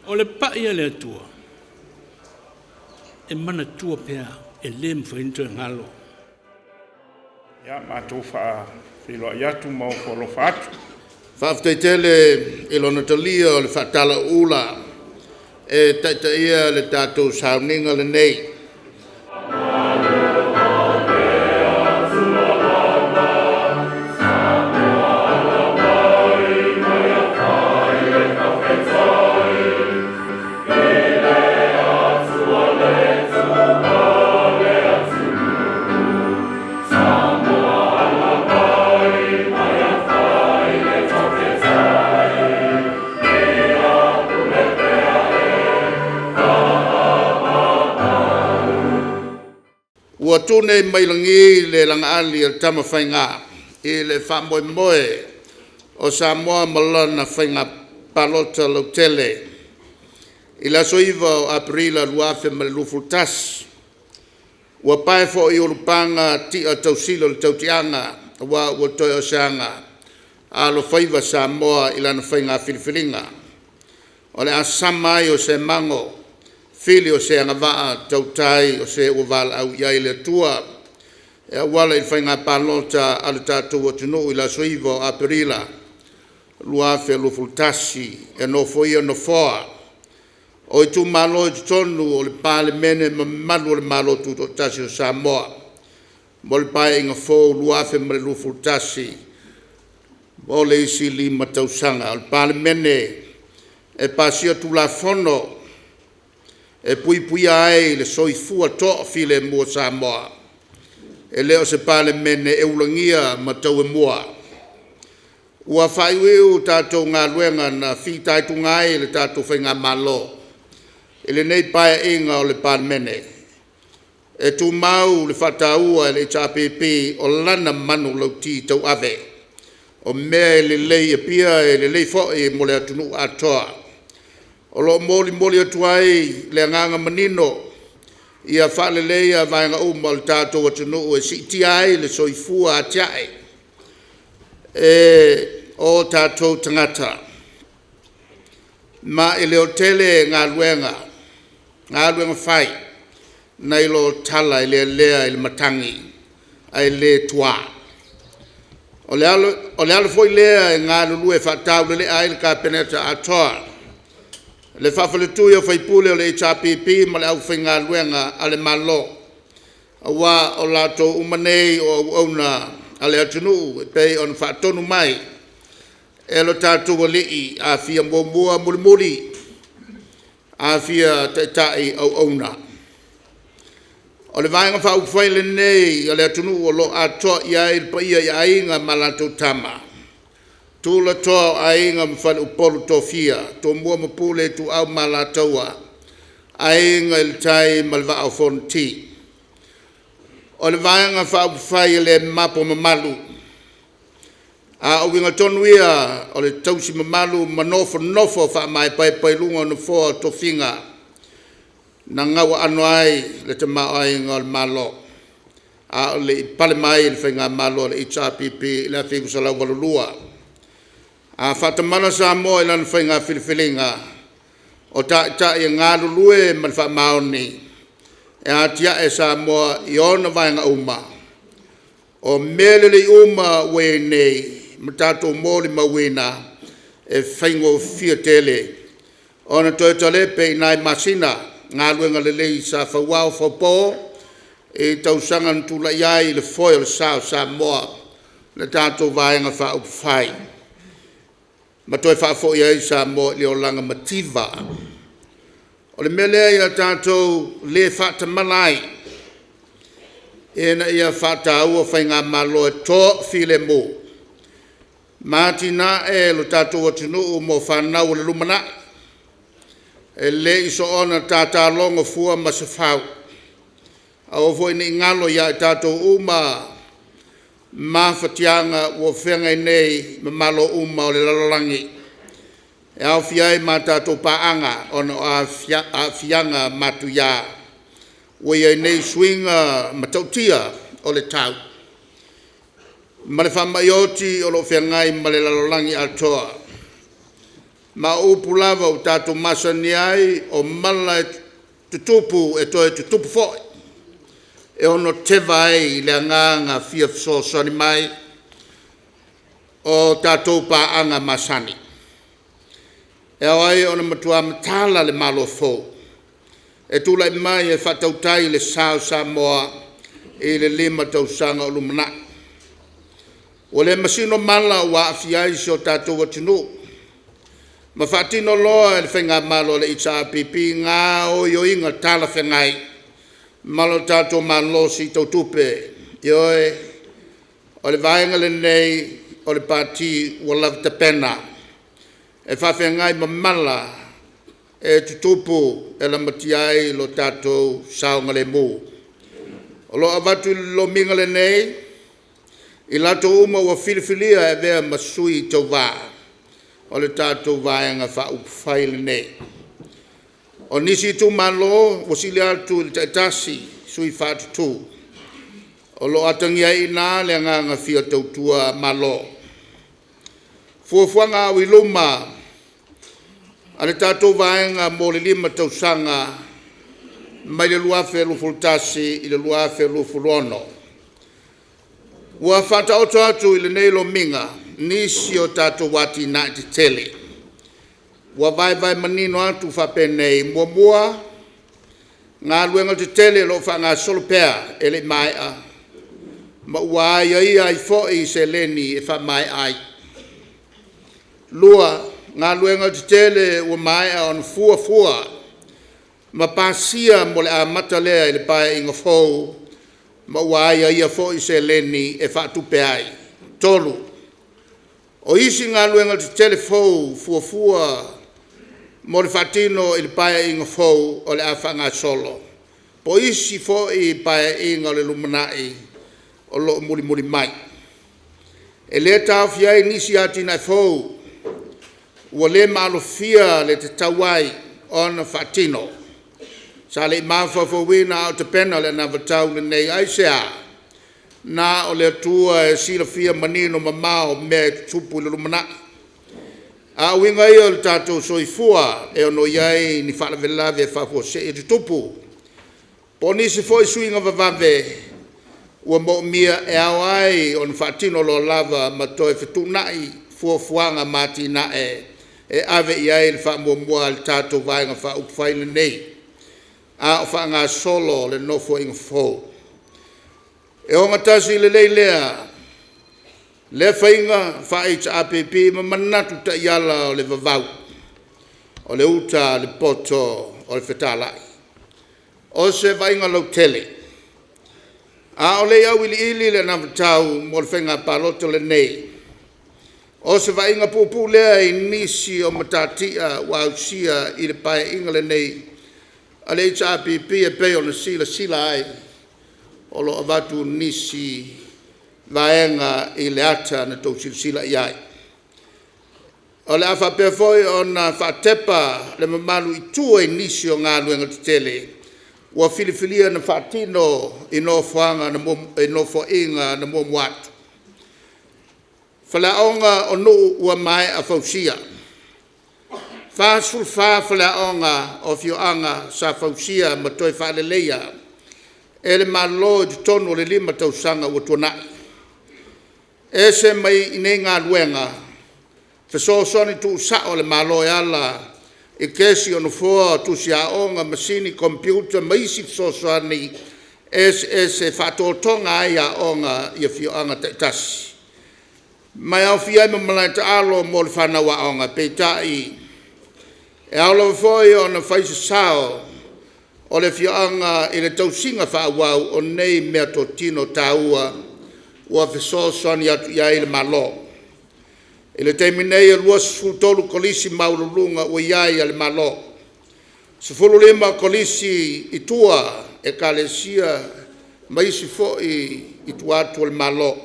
O le pai a le Atua, e manatua pea, e le mafai ona toe galo. Ia, matou faafeiloai atu ma ofo alofa atu. Faafetai tele i Lona talia o le faatalauula e taitaia le tatou sauniga lenei. Ua tune mai lagi le lagaali a le Tamafaiga i le faamoemoe o Samoa ma lana Faiga Palota Lautele i le aso 9 o Aperila 2021. Ua pae foi i ulupaga ti'a tausili o le tautiaga aua ua toe o se aga a alofaiva Samoa i lana faiga filifiliga, o le a sama ai o se mago, fili o se agavaa tautai o se ua valaau i ai le Atua e auala i le Faiga Palota a le tatou atunuu i le aso 9 o Aperila 2021 e nofoia nofoa o Itumalo i totonu o le Palemene mamalu o le Malo Tutoatasi o Samoa mo le Paeaiga Fou 2021 mo le isi 5 tausaga. O le Palemene e pasia Tulafono e puipuia ai le soifua toafilemu o Samoa, e le o se Palemene e ulagia ma tauemua. Ua faaiuiu tatou galuega na fitaituga ai le tatou Faigamalo i lenei Paeaiga o le Palemene. E tumau le faataua e le HRPP o lana manulauti tauave, o mea e lelei i Apia e lelei foi mo le atunuu atoa. O lo o molimoli atu ai le agaga manino ia faaleleia vaega uma o le tatou atunuu e siitia ai le soifua atia'e o tatou tagata. Ma e le o tele galuega fai nai lo tala e lealea i le matagi ae le tuā. O le ala foi lea e galulue faataulelea ai le Kapeneta atoa, le faafaletui o faipule o le HRPP ma le aufaigaluega a le Malo, aua o latou uma nei o auauna a le atunuu e pei ona faatonu mai e lo tatou Alii, a fia muamua mulimuli, a fia taitai auauna. O le Vaega Faaupufai lenei a le atunuu o lo o atoa i ai le paia i Aiga ma latou Tama, Tulatoa o Aiga ma Faleupolu Tofia, Tumua ma Pule, Ituau ma Alataua, Aiga i le Tai ma le Vaa o Fonoti. O le Vaega Faaupufai e le mapo mamalu, a o uiga tonu ia o le tausi mamalu ma nofonofo faamaepaepa i luga o nofoa o tofiga na gauaano ai le tamaoaiga o le Malo a o le i pale mai le Faigamalo a le HRPP i le 1982. A faatamala Samoa i lana faiga filifiliga o Taitai e galulue ma le faamaoni e atia'e Samoa i ona vaega uma, o mea lelei uma ua i ai nei ma tatou molimauina, e faigofie tele ona toe talepe i nai masina galuega lelei sa fauao faupo i tausaga na tulai ai i le foe o le sa o Samoa le tatou Vaega Faaupufai ma toe faafoi ai Samoa i le olaga mativa. O le mea lea ia tatou le faatamala ai, ina ia faataua Faigamalo e toafilemu ma atinae lo tatou atunuu mo fanau o le lumanai. E le i soona tatalogo fua ma se fau, aua foi ne i galo ia i tatou uma mafatiaga ua feagai nei ma Malo uma o le lalolagi, e aofia ai ma a tatou paaga ona o aafiaga matuia ua i ai nei suiga matautia o le tau ma le faamai oti o lo o feagai ma le lalolagi atoa. Ma o upu lava ua tatou masani ai, o mala e tutupu e toe tutupu foi, e ono teva ai le agaga fia fesoasoani mai o tatou paaga masani. E ao ai ona matua mataala le Malo fou e tulai mai e faatautai le sa o Samoa i le 5 tausaga o lumanai. Ua le masino mala ua aafia ai si o tatou atunuu ma faatino loa e le Faigamalo a le HRPP gaoioiga talafeagai ma lo tatou malosi tau tupe. Ioe, o le Vaega lenei o le Pati ua lava tapena e faafeagai ma mala e tutupu e lamatia ai lo tatou saogalemu. O lo o avatu i le lomiga lenei i latou uma ua filifilia e avea ma sui tauva o le tatou Vaega Faaupufai lenei. O nisi itumalo ua sili atu i le tai-tasi sui faatutu, o lo o atagia ai i ina le agaga fia tautua Malo. Fuafuaga auiluma a le tatou Vaega mo le 5 tausaga mai le 2021 i le 2026. Ua faataoto atu i lenei lomiga nisi o tatou atinae tetele ua vaevae manino atu faapenei: 1. Galuega tetele o lo o faagasolo pea e le i maea ma ua aiaia ai foi seleni e faamaea ai. 2. Galuega tetele ua maea ona fuafua ma pasia mo le amata lea i le Paeaiga fou ma ua aiaia foi seleni e faatupe ai. 3. O isi galuega tetele fou fuafua mo le faatino i le Paeaiga fou o le a faagasolo, po o isi foi Paeaiga o le lumanai o lo o mulimuli mai. E le taofia ai nisi atinae fou ua le maalofia le tatau ai ona faatino, sa le i mafaufauina a o tapena le anavatau lenei. Aisea? Na o le Atua e silafia manino mamao mea e tutupu i le lumanai. A o uiga ia o le tatou soifua e ono i ai ni faalavelave faafuasei e tutupu, po o nisi foi suiga vavave ua moomia e ao ai ona faatino loa lava ma toe fetuunai fuafuaga ma atinae e ave i ai le faamuamua a le tatou Vaega Faaupufai lenei, a o faagasolo le Nofoaiga fou. E ogatasi lelei lea faiga faa-HRPP ma manatu taiala o le vavau, o le uta a le poto o le fetalai, o se vaaiga lautele. A o le i auiliili le anavatau mo le Faiga Palota lenei, o se vaaiga puupuu lea i nisi o matatia ua ausia i le Paeaiga lenei a le HRPP e pei ona silasila ai, o lo o avatu nisi vaega i le ata na tou silasila i ai. O le a faapea foi ona faatepa le mamalu i tua i nisi o galuega tetele ua filifilia na faatino i Nofoaiga na muamua atu. Faleaoga o nuu ua maea fausia. E 44 faleaoga o afioaga sa fausia ma toe faaleleia e le Malo i totonu o le 5 tausaga ua tuanai. E ese mai i nei galuega fesoasoani tuusao a le Malo e ala i kesi o nofoa, tusi aoga, masini komepiuta ma isi fesoasoani eseese e faatotoga ai aoga i afioaga taitasi, ma e aofia ai ma malae taalo mo le fanau aoga. Peitai, e ao lava foi ona fai se sao o le afioaga i le tausiga faaauau o nei meatotino taua ua fesoasoani atu i ai le Malo. I le taimi nei, e 23 Kolisi maualuluga ua i ai a le Malo, 15 o Kolisi i tua i Ekalesia ma isi foi i tua atu o le Malo,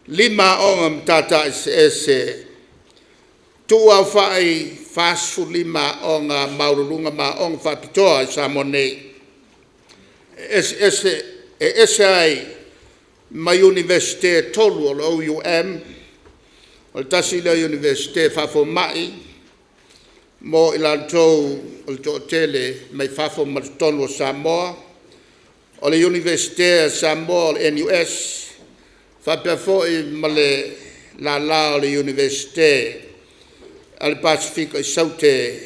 5 aoga o Matata Eseese, tuuaofai 45 aoga maualuluga ma aoga faapitoa i Samoa nei. E ese ai ma Iunivesite e 3 o le OUM, o le tasi lea Iunivesite faafomai. mo i latou o le toatele mai fafo ma totonu o Samoa, o le Iunivesite a Samoa o le NUS, faapea foi ma le lala o le Iunivesite a le Pasefika i Saute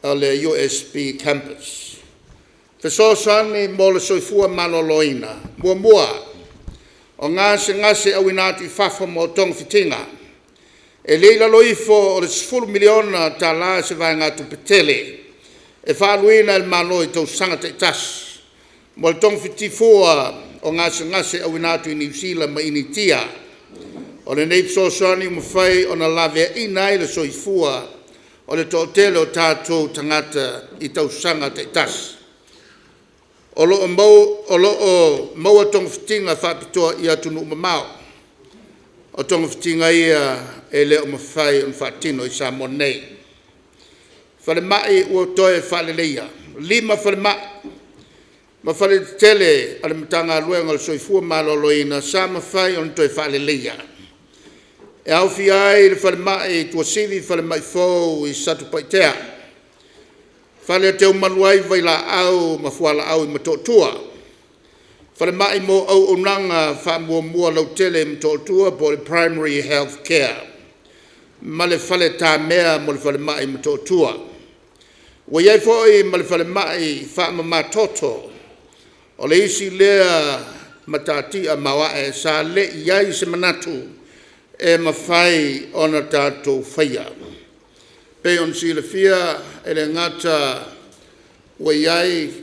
o le USP Campus. Fesoasoani mo le Soifua Maloloina. 1. O gasegase auina atu i fafo mo togafitiga. E le i lalo ifo o le $10 miliona tala se vaegatupe tele e faaaluina e le Malo i tausaga taitasi mo le togafiti fua o gasegase auina atu i Niu Sila ma Initia. O lenei fesoasoani ua mafai ona laveaiina ai le soifua o le toatele o tatou tagata i tausaga taitasi o lo o maua togafitiga faapitoa i atunuu mamao. O togafitiga ia e le o mafai ona faatino i Samoa nei. Falemai ua toe faaleleia. E 5 falemai ma faletetele a le Matagaluega o le Soifua Maloloina sa mafai ona toe faaleleia, e aofia ai le Falemai i Tuasivi, falemai fou i Satupaitea, fale e teumalu ai vailaau ma fualaau i Motootua, falemai mo auaunaga faamuamua lautele i Motootua po o le Primary Health Care ma le fale tamea mo le falemai i Motootua. Ua i ai foi ma le falemai faamamatoto. O le isi lea matatia maoae sa le i i ai se manatu e mafai ona tatou faia. E pei ona silafia e le gata ua i ai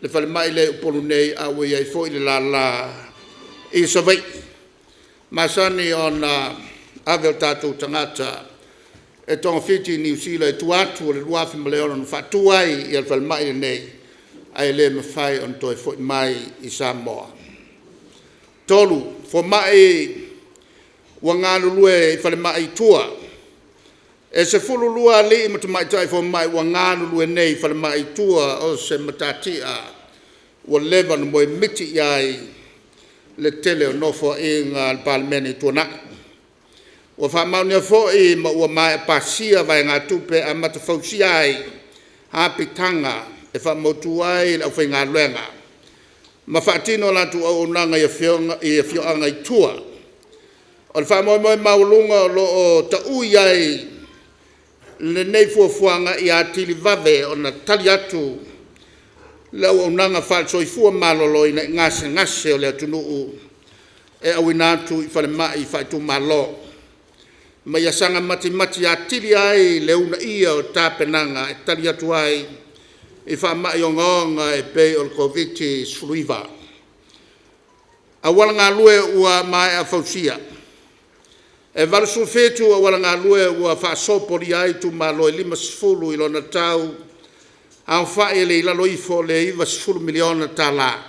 le falemai lea i Upolu nei, a ua i ai foi le lala i Savaii. E masani ona ave o tatou tagata e togafiti i Niu Sila i tua atu o le 2006 na faatu ai le falemai lenei, ae le mafai ona toe foi mai i Samoa. Tolu, fomai ua galulue i falemai i tua. E 12 alii ma tamaitai fomai ua galulue nei i falemai i tua, o se matatia ua leva ona moemiti i ai le tele o Nofoaiga a le Palemene ua tuanai. Ua faamaonia foi ma ua maea pasia vaegatupe e amata fausia ai apitaga e faamautu ai le aufaigaluega ma faatino a latou auaunaga i afioaga i tua. O le faamoemoe maualuga o lo o tau i ai lenei fuafuaga ia atili vave ona tali atu le auaunaga faale-Soifua Maloloina i gasegase o le atunuu e auina atu i falemai faaitumalo, ma ia saga matimati atili ai le uunaia o tapenaga e tali atu ai i faamai ogaoga e pei o le Koviti-19. Auala galue ua maea fausia. E 87 auala galue ua faasopolia ai itumalo e 50 i lona tau aofai e le i lalo ifo o le $90 miliona tala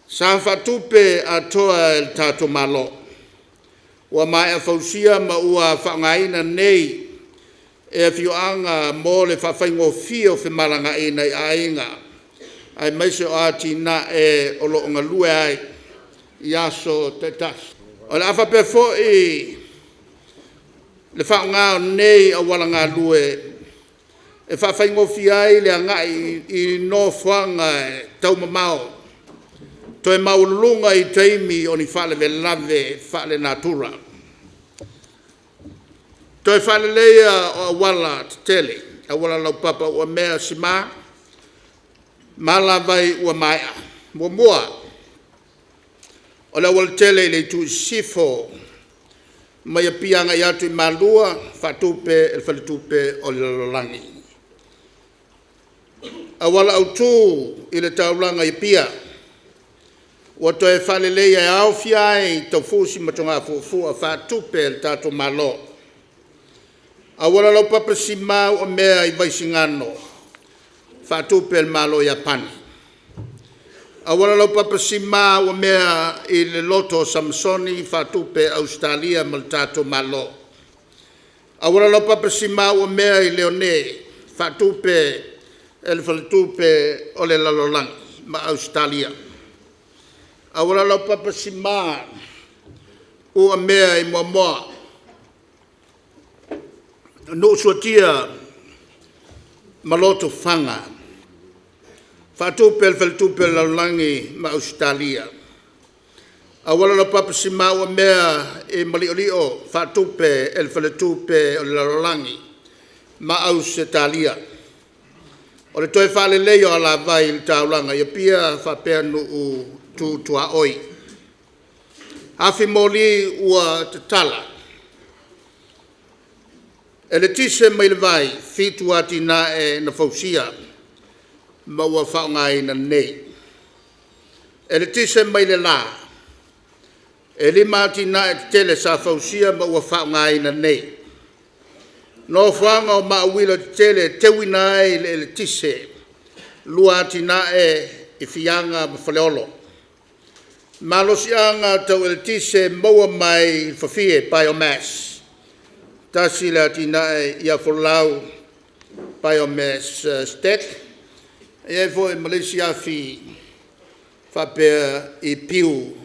sa faatupe atoa e le tatou Malo. Ua maea fausia ma ua faaaogaina nei e afioaga mo le faafaigofie o femalagaaiga i aiga aemaise o atinae o lo o galue ai i aso taitasi. O le a faapea foi le faaaoga o nei auala galue e faafaigofie ai le agai i nofoaga taumamao toe maualuluga i taimi o ni faalavelave faalenatura. Toe faaleleia o auala tetele, auala laupapa ua mea sima ma alavai ua maea. Muamua, o le aualatele i le itu i sisifo mai Apia agai atu i Malua, faatupe e le Faletupe o le Lalolagi. Auala autu i le taulaga i Apia ua toe faaleleia e aofia ai Taufusi ma Togafuafua, faatupe e le tatou Malo. Auala laupapa sima ua mea i Vaisigano faatupe e le Malo o Iapani. Auala laupapa sima ua mea i le Loto Samasoni faatupe e Ausetalia ma le tatou Malo. Auala laupapa sima ua mea i Leone faatupe e le Faletupe o le Lalolagi ma Ausetalia. Auala laupapa sima ua mea i Moamoa. Nuu suatia ma Lotofaga, faatupe e le Faletupe o le Lalolagi ma Ausetalia. Auala Laupapa Simā Uamea i Maliolio faatupe e le Faletupe o le Lalolagi ma Ausetalia. O le toe faaleleia o alavai i le taulaga i Apia faapea Nuu tu tuaoi. Afi moli ua tatala eletise mai le vai, 7 atinae na fausia ma ua faaaogaina nei. Eletise mai le la, e 5 atinae tetele sa fausia ma ua faaaogaina nei. Nofoaga o ma auila tetele e teuina ai le eletise, 2 atinae i Fiaga ma Faleolo. Malosiaga tau eletise maua mai fafie (biomass) tasi le atinae i Afolau Biomass Stack. E i ai foi ma le isi afi faapea i Piu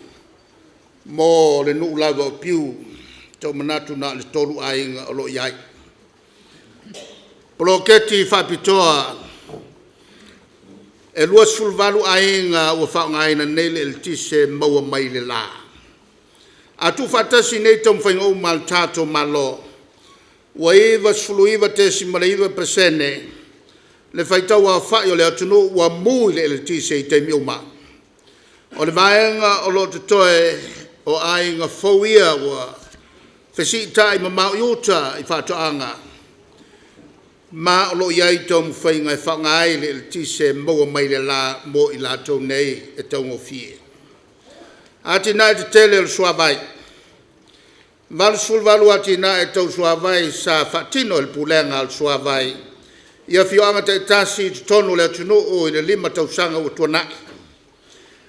mo le nuu lava o Piu. Ua ou manatu na o le 3 aiga o lo o i ai. Poloketi faapitoa e 28 aiga ua faaaogaina nei le eletise e maua mai le la. A tuufaatasi nei taumafaiga uma a le tatou Malo ua 99.9% le faitau aofai o le atunuu ua mu i le eletise i taimi uma. O le vaega o lo o totoe o aiga fou ia ua fesiitai mamao i uta i faatoaga ma o lo o i ai taumafaiga e faaaoga ai le eletise e maua mai le la mo i latou nei e taugofie. Atinae tetele o le Suavai. E 88 atinae tau suavai sa faatino e le Pulega o le Suavai i afioaga taitasi i totonu o le atunuu i le 5 tausaga ua tuanai,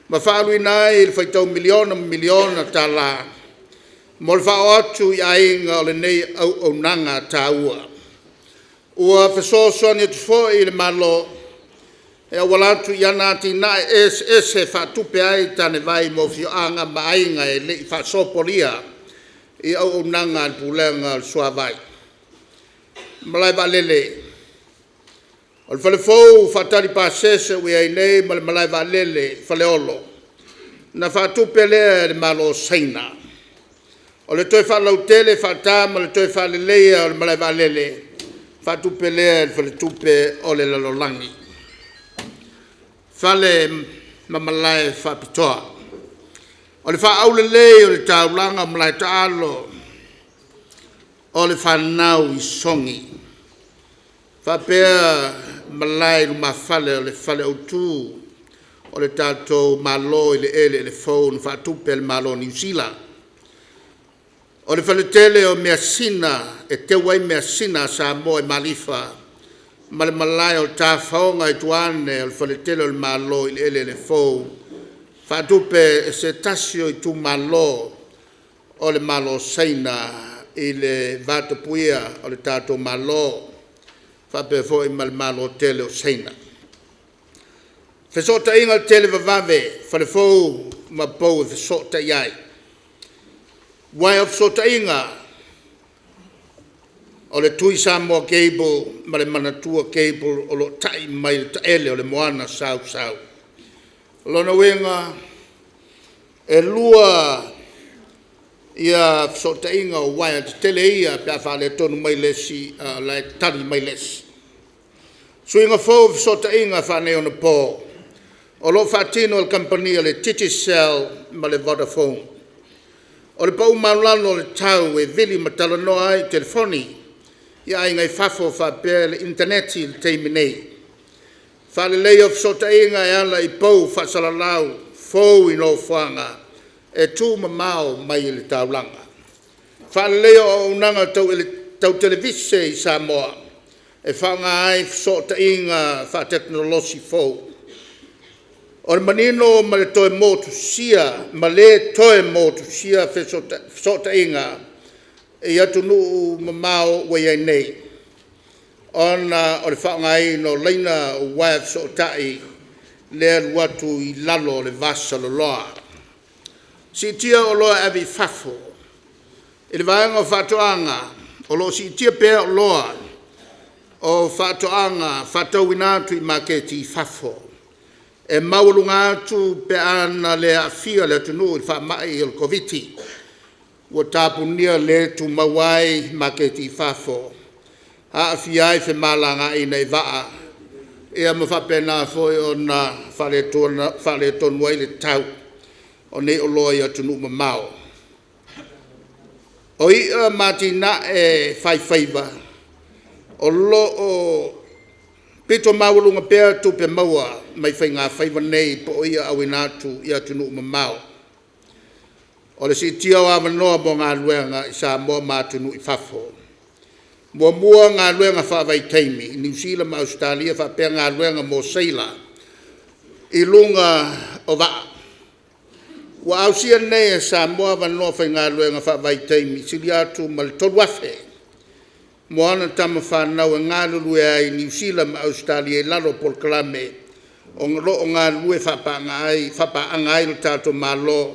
ma faaaluina ai le faitau miliona ma miliona tala mo le faaoo atu i aiga o lenei auaunaga taua. Ua fesoasoani atu foi le Malo e auala atu i ana atinae eseese e faatupe ai tanevai mo afioaga ma aiga e le i faasopolia i auaunaga a le Pulega o le Suavai. Malae vaalele. O le fale fou faatali pasese ua i ai nei ma le malae vaalele i Faleolo, na faatupe lea e le Malo o Saina. O le toe faalautele, faata ma le toe faaleleia o le malae vaalele, faatupe lea e le Faletupe o le Lalolagi. Fale ma malae faapitoa. O le faaaulelei o le taulaga ma malae taalo o le fanau i Sogi faapea malae i lumafale o le fale autu o le tatou Malo i le eleele fou na faatupe e le Malo o Niu Sila. O le fale tele o measina e teu ai measina a Samoa i Malifa ma le malae o tafaoga i tua ane o le fale tele o le Malo i le eleele fou, faatupe e se tasi o Itumalo o le Malo o Saina i le va tapuia o le tatou Malo faapea foi ma le Malo tele o Saina. Fesootaiga Televavave, fale fou ma pou e fesootai ai. Uaea o fesootaiga o le Tuisamoa Cable ma le Manatua Cable o lo o ta'i mai le taele o le moana sausau. O lona uiga e lua ia fesootaiga o uaea tetele ia pe a faaletonu mai le isi a o la e tali mai le isi. Suiga fou o fesootaiga faaneionapo o lo o faatino e le Kamupani a le Digicel ma le Vodafone. O le pa'u maualalo o le tau e vili ma talanoa ai i telefoni i aiga i fafo faapea le initaneti i le taimi nei. Faaleleia o fesootaiga e ala i pou faasalalau fou i nofoaga e tumamao mai le taulaga. Faaleleia o auaunaga tau televise i Samoa e faaaoga ai fesootaiga faatekonolosi fou. O le manino ma le toe motusia ma le toe motusia fesootaiga i atunuu mamao ua i ai nei, ona o le faaaogaina o laina uaea fesootai lea e alu atu i lalo o le va saloloa. Siitia Oloa e ave i Fafo. I le vaega o faatoaga, O lo o siitia pea oloa o faatoaga faatauina atu i maketi i fafo e maualuga atu pe ana le aafia le atunuu i le faamai o le Koviti ua tapunia le tumau ai maketi i fafo, aafia ai femalagaaiga i vaa ia ma faapena foi ona faaletonu ai le tau o nei oloa i atunuu mamao. O i'a ma atinae faifaiva o lo o pito maualuga pea tupe maua mai faigafaiva nei po o i'a auina atu i atunuu mamao. O le siitia o avanoa mo galuega i Samoa ma atunuu i fafo. Muamua, galuega faavaitaimi i Niu Sila ma Ausetalia faapea galuega mo seila i luga o vaa. Ua ausia nei e Samoa avanoa faigaluega faavaitaimi silia atu ma le 3,000 mo ana tama fanau e galulue ai i Niu Sila ma Ausetalia i lalo o polokalame o lo o galulue faapaaga ai le tatou Malo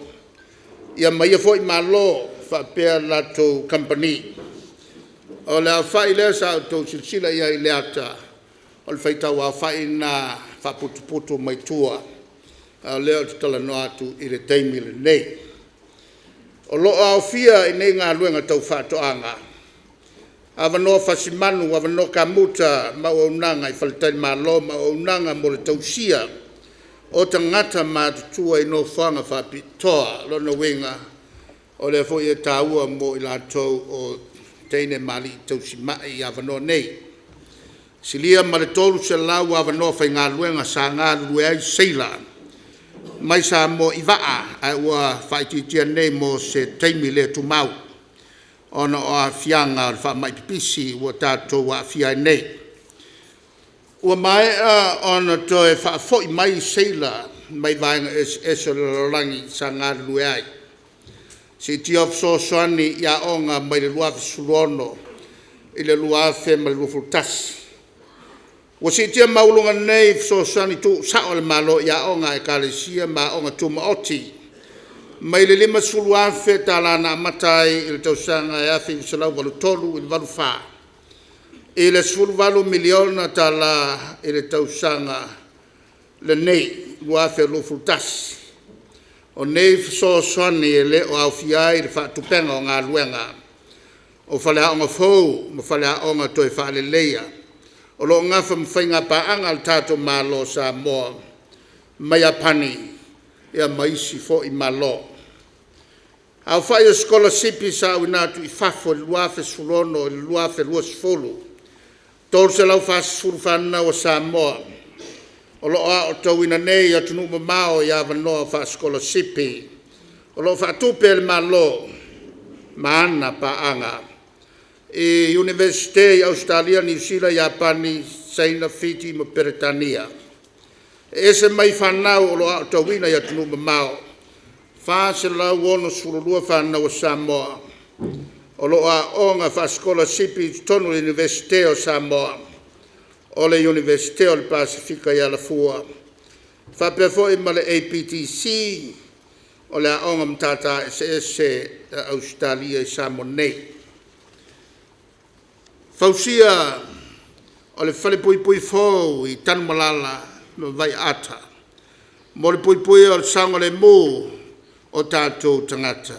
ma ia foi Malo faapea latou Kamupani. O le aofai lea sa outou silasila i ai i le ata, o le faitau aofai lena faaputuputu mai tua, a o lea ou te talanoa atu i le taimi lenei. O lo o aofia i nei galuega tau faatoaga, avanoa fasimanu, avanoa kamuta ma auaunaga i faletalimalo ma auaunaga mo le tausia o tagata matutua i nofoaga faapitoa. O lona uiga o lea foi e taua mo i latou o teine ma alii tausimai avanoa nei. Silia ma le 300 avanoa faigaluega sa galulue ai seila mai Samoa i vaa ae ua faaitiitia nei mo se taimi le tumau ona o aafiaga o le faamai pipisi ua tatou aafia ai nei. Ua maea ona toe faafoi mai seila mai vaega eseese o le lalolagi sa galulue ai. Siitia o fesoasoani i aoga mai le 2016 i le 2021. Ua siitia maualuga nei fesoasoani tuusao a le Malo i aoga a Ekalesia ma aoga tumaoti mai le $50,000 na amata ai i le tausaga e 1983-1984 i le $18 miliona tala i le tausaga lenei 2021. O nei fesoasoani e le o aofia ai le faatupega o galuega o faleaoga fou ma faleaoga toe faaleleia o lo o nafa ma faiga paaga a le tatou Malo o Samoa ma Iapani ma isi foi Malo. Aofai o sikolasipi sa auina atu i fafo i le 2016 i le 2020, e 340 fanau a Samoa o lo o aotauina nei i atunuu mamao i avanoa faasikolasipi o lo o faatupe e le Malo ma ana paaga i Iunivesite i Ausetalia, Niu Sila, Iapani, Saina, Fiti ma Peretania. E ese mai fanau o lo o aotauina i atunuu mamao, 462 fanau a Samoa o lo o aooga faasikolasipi i totonu o le Iunivesite o Samoa, o le Iunivesite o le Pasefika i Alafua faapea foi ma le APTC o le Aoga o Matata Eseese a Ausetalia i Samoa nei. Fausia o le Falepuipui fou i Tanumalala ma Vaiaata mo le puipuia o le saogalemu o tatou tagata.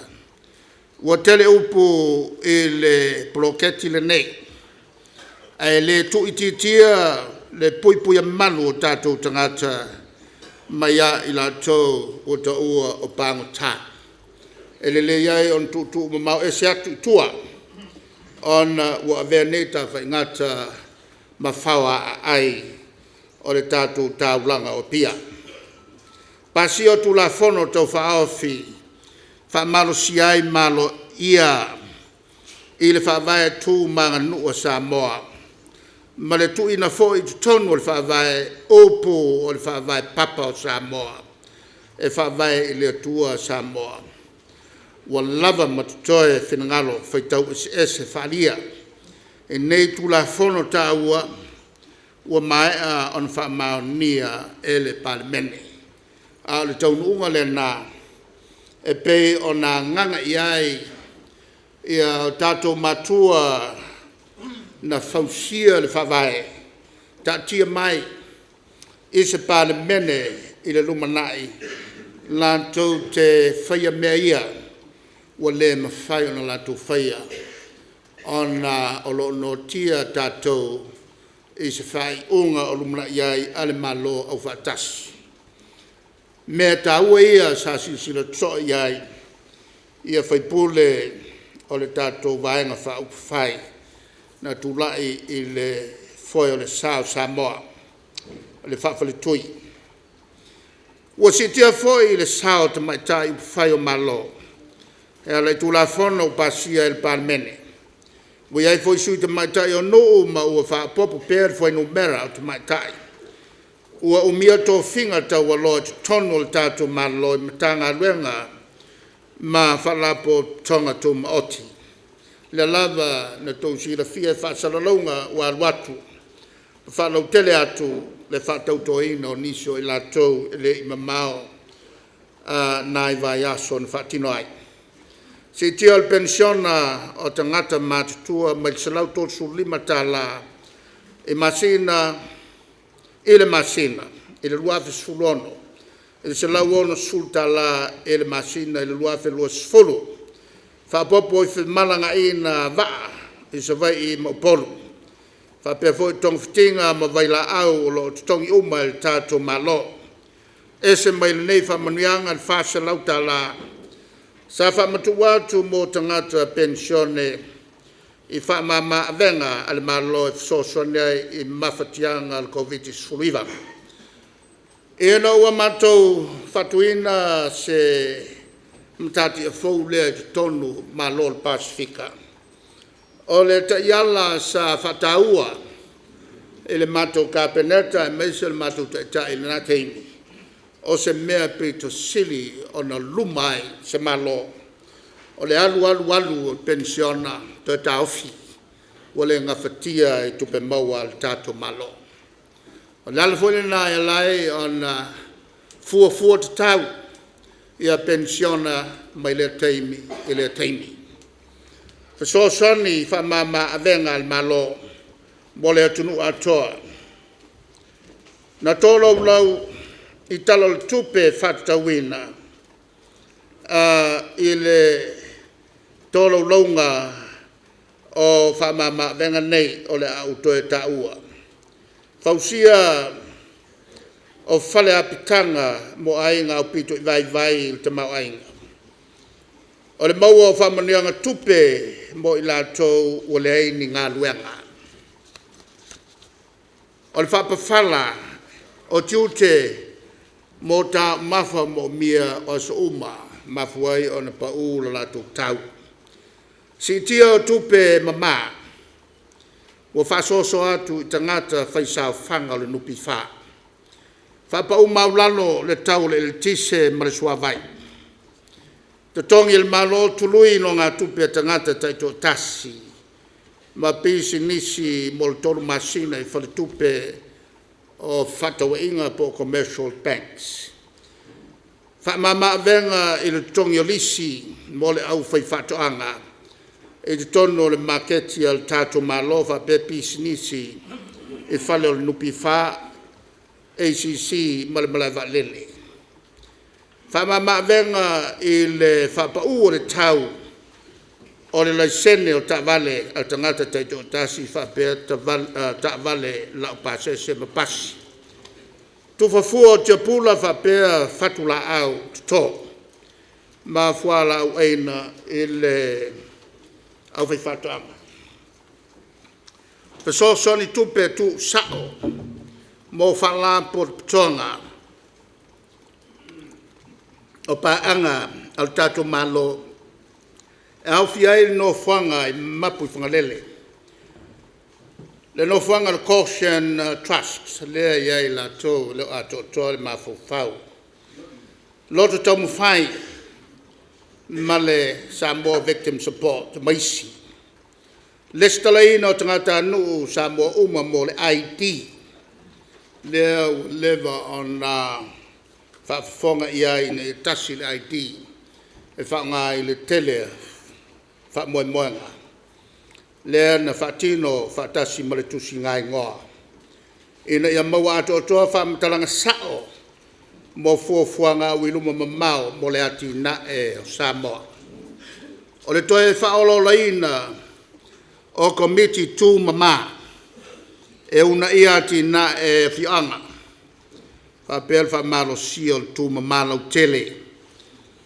Ua tele upu i le poloketi lenei ae le tuuitiitia le puipuia malu o tatou tagata mai a i latou ua taua o pagota. E lelei ai ona tuutuu mamao ese atu i tua ona ua avea nei tafaigata ma faoa aai o le tatou taulaga o Apia. Pasia o Tulafono Tau Faaofi e Faamalosia ai Maloia i le Faavae Tu ma Aganuu a Samoa ma le tuuina foi i totonu o le Faavae upu o le Faavae Papa o Samoa, e faavae i le Atua Samoa. Ua lava ma totoe finagalo faitau eseese faaalia i nei Tulafono taua ua maea ona faamaonia e le Palemene. A o le taunuuga lena e pei ona agaga i ai o tatou matua na fausia le Faavae, taatia mai i se Palemene i le lumanai latou te faia mea ia ua le mafai ona latou faia ona o lo o noatia tatou i se faaiuga o lumanai ai a le Malo Aufaatasi. O mea taua ia sa silasila totoa i ai sui usufono o le tatou Vaega Faaupufai na tulai i le foe o le sa o Samoa, le faafaletui. Ua siitia foi le sao o tamaitai i upufai o Malo e ala i Tulafono ua pasia e le Palemene. Ua i ai foi Sui Tamaitai o nuu ma ua faaopoopo pea le fuainumera o tamaitai ua umia tofiga taualoa i totonu o le tatou Malo i Matagaluega ma Faalapotopotoga Tumaoti. O lea lava na outou silafia i faasalalauga ua alu atu ma faalautele atu le faatautoina o nisi o i latou e le i mamao nai vaiaso na faatino ai. Siitia o le Penisiona a Tagata Matutua mai le $135 i le masina i le 2016 i le $160 i le masina i le 2020. Faaopoopo i femalagaaiga vaa i Savaii ma Upolu faapea foi togafitiga ma vailaau o lo o totogi uma e le tatou Malo. Ese mai lenei faamanuiaga le $400 sa faamatuu atu mo tagata penisione i faamama-avega a le Malo e fesoasoani ai i mafatiaga o le Koviti-19. Ina ua matou faatuina se matatia fou lea i totonu o Malo o le Pasefika, o le taiala sa faataua e le matou Kapeneta aemaise o le matou Taitai i lena taimi, o se mea pito sili ona luma ai se Malo, o le alu alu alu o le penisione toe taofi ua le gafatia e tupe maua a le tatou Malo. O le ala foi lena e ala ai ona fuafua tatau ia penisione mai lea taimi i lea taimi. Fesoasoani faamama-avega a le Malo mo le atunuu atoa. Na tolaulau i Tala o le Tupe Faatatauina i le tolaulauga o faamama-avega nei o le a ou toe taua. Fausia o fale apitaga mo aiga aupito i vaivai le tamaoaiga. O le maua o faamanuiaga tupe mo i latou ua leai ni galuega. O le faapafala o tiute mo taumafa moomia o aso uma, mafua ai ona pau lo latou tau. Siitia o tupe mama ua faasoasoa atu i tagata fai saofaga o le NPF. Faapau maualalo le tau o le eletise ma le suavai. Totogi e le Malo tului i nonogatupe a tagata taitoatasi ma pisinisi mo le 3 masina i Faletupe o Fefaatauaiga po o Commercial Banks. Faamama-avega i le totogi o lisi mo le au faifaatoaga i totonu o le maketi a le tatou Malo faapea pisinisi i fale o le NPF, ACC ma le malae vaalele. Faamama-avega i le faapau o le tau o le laisene o taavale a tagata taitoatasi faapea taavale laupasese ma pasi. Tufa fua o tiapula faapea fatulaaui toto ma fualaau aina i le au faifaatoaga. Fesoasoani tupe tuusao mo Faalapotopotoga o paaga a le tatou Malo e aofia ai le nofoaga i Mapuifagalele. Le nofoaga o le Koshen Trust lea e i ai latou e le o atoatoa le mafaufau, loto taumafai ma le Samoa Victim Support ma isi. Lesitalaina o tagatanuu Samoa uma mo le ID lea ua leva ona faafofoga i ai ina ia tasi le ID e faaaoga i le tele o faamoemoega. lea na faatino faatasi ma le tusigaigoa ina ia maua atoatoa faamatalaga sa'o mo fuafuaga auiluma mamao mo le atinae o Samoa. O le toe faaolaolaina o Komiti Tumama e uunaia atinae a afioaga faapea le faamalosia o le tumama lautele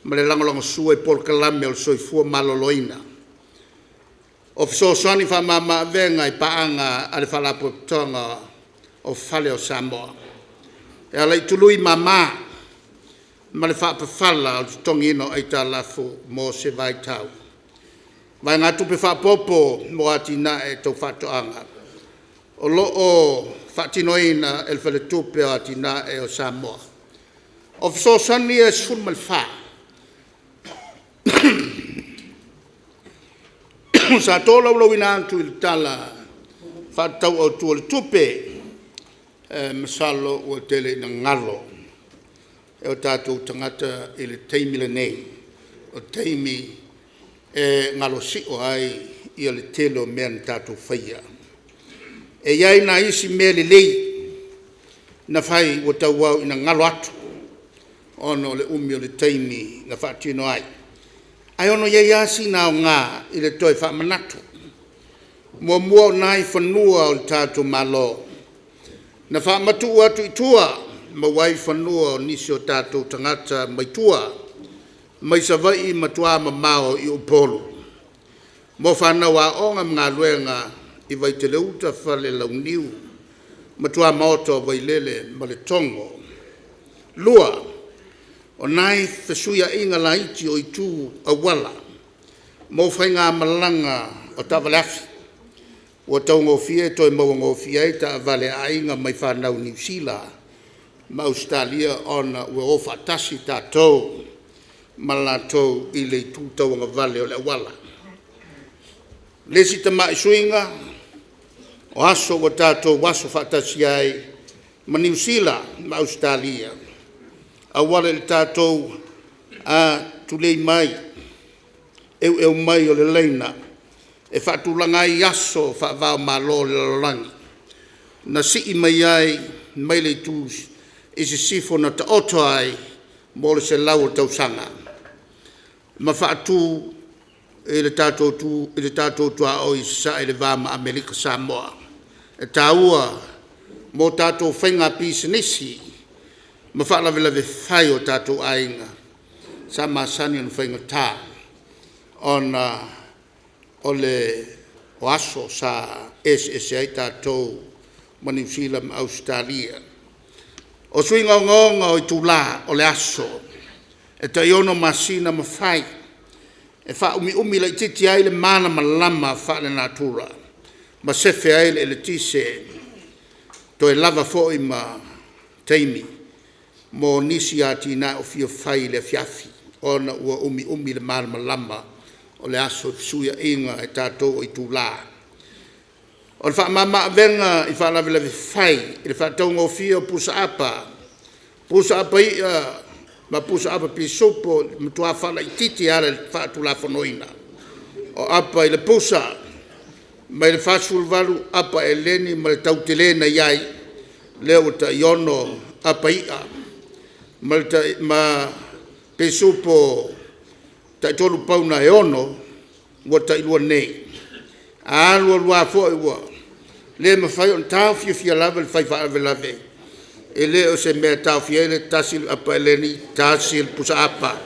ma le lagolagosua i polokalame o le soifua maloloina. O fesoasoani faamama-avega i paaga a le Faalapotopotoga o Fale o Samoa e ala i tului mama ma le faapafala o le totogiina o aitalafu mo se vaitau. Vaegatupe faaopoopo mo atinae tau faatoaga o lo o faatinoina e le Faletupe o Atinae o Samoa. O fesoasoani ia e 14 sa tolaulauina atu i le Tala Faatatau Autu o le Tupe, e masalo ua tele ina galo e o tatou tagata i le taimi lenei, o taimi e galosio ai le tele o mea na tatou faia. E i ai nai isi mea lelei na fai ua tauau ina galo atu ona o le umi o le taimi na faatino ai, ae ono i ai lava sina aoga i le toe faamanatu. Muamua, o nai fanua o le tatou Malo na faamatuu atu i tua e maua ai fanua o nisi o tatou tagata mai tua, mai Savaii ma tua mamao i Upolu mo fanau aoga ma galuega i Vaitele Uta, Falelauniu ma tuamaota o Vailele ma Letogo. Lua, o nai fesuiaiga laiti o itu auala mo faigamalaga o taavale afi ua taugofie toe maua gofie ai taavale a aiga mai fanau i Niu Sila ma Ausetalia ona ua o faatasi tatou ma latou i le itu tauagavale o le auala. O le isi tamai suiga, o aso ua tatou aso faatasi ai ma Niu Sila ma Ausetalia auala i le tatou tulei mai, eueu mai o le laina e faatulaga ai aso faava-o-Malo o le lalolagi, na sii mai ai mai le itu i sisifo na taoto ai mo le 100 o tausaga, ma faatu i le tatou tuaoi i sasae i le va ma Amerika Samoa. E taua mo tatou faiga pisinisi ma faalavelave fai a o tatou aiga sa masani ona faigata ona o aso sa eseese ai tatou ma Niu Sila ma Ausetalia. O suiga ogaoga o itula o le aso e tai-ono masina ma fai e faaumiumi laitiiti ai le malamalama faale-natura ma sefe ai le eletise, toe lava foi ma taimi mo nisi atinae o fia fai i le afiafi ona ua umiumi le malamalama o le aso i fesuiaiga e tatou o itula. O le faamamaavega i faalavelave fai i le faataugofie o pusaapa, pusaapa i'a ma pusaapa pisupo ua matua faalaitiiti e ala i le faatulafonoina o apa i le pusa mai le 48 apa eleni ma le tau tele na i ai, lea ua tai 6 apa i'a ma pisupo tai 3 pauna e 6 ua tailua nei. A alu alu lava foi ua le mafai ona taofiofia lava le fai faalavelave e le o se mea e taofia ai le tasi o le apa eleni, tasi le pusaapa.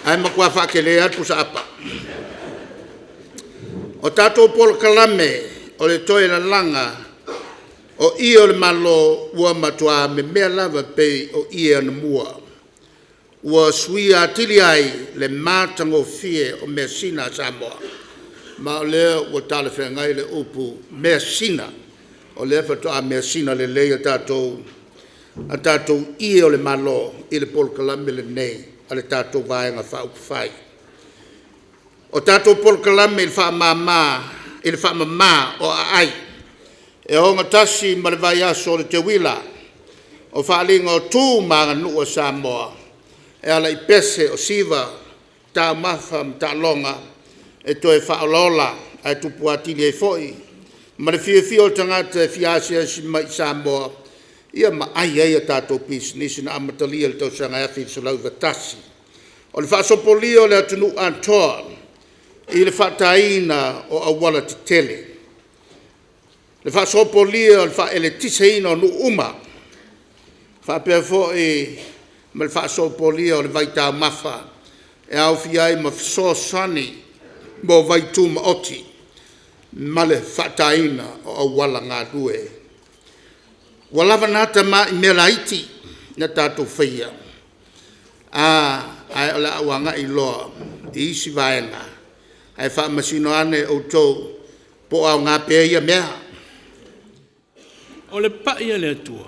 Ae matua faatele lava le pusaapa. O tatou polokalame o le toe lalaga o ie o le Malo ua matua memea lava pei o ie anamua ua suia atili ai le matagofie o measina a Samoa, ma o lea ua talafeagai le upu measina, o lea faatoa measina lelei a tatou ie o le Malo i le polokalame lenei a le tatou Vaega Faaupufai. O tatou polokalame i le faamama o aai e ogatasi ma le vaiaso o le Teuila, o faaaliga o tu ma aganuu a Samoa. e ala i pese, o siva, taumafa ma taaloga e toe faaolaola ae tupu atili ai foi ma le fiafia o tagata e fia asiasi mai i Samoa ma ai ai a tatou pisinisi na amatalia i le tausaga e 1991. O le faasopolia o le atunuu atoa i le faataina o aualatetele, le faasopolia o le faaeletiseina o nuu uma, faapea foi ma le faasopolia o le vai taumafa e aofia ai ma fesoasoani mo vai tumaoti ma le faataina o auala galue. Ua lava na tamai mea laiti na tatou faia, ae o le a ou agai loa i isi vaega ae faamasino ane outou po o aoga pea ia mea. O le pa'i a le Atua,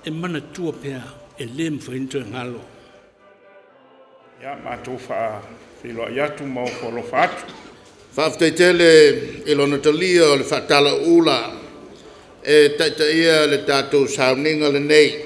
e manatua pea, e le mafai ona toe galo. Ia, matou faafeiloai atu ma ofo alofa atu. Faafetai tele i Lona talia o le faatalauula e taitaia le tatou sauniga lenei.